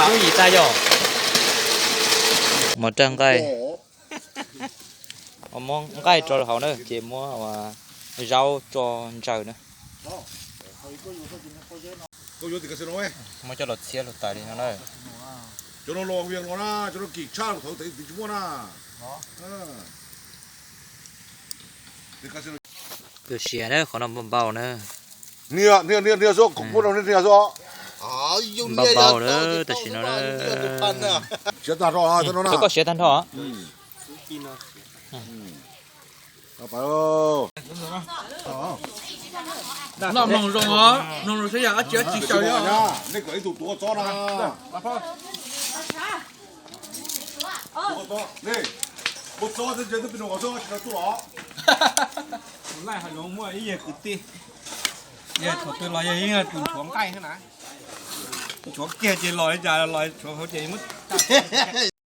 Lub yim tag yog mov rag nqaij. Muab nqaij rau hauv na ces muab zaub tso ntsaws na. Muab coj los txhiab luag tais li no na. Kawg siav na, qhov no npau npau na. Npau npau na, tam sim no na. Koj siav tag nrho. Noj mloog zoo os, mloog zoo saib yog dab tsi dab tsi xyaw os. Laij hauv no muaj ib yam kwv tij, yog thaum twg los yog ib yam tus nchuav nqaij xwb na. Nchuav kiag ces los li cas los nchuav hauv ces muab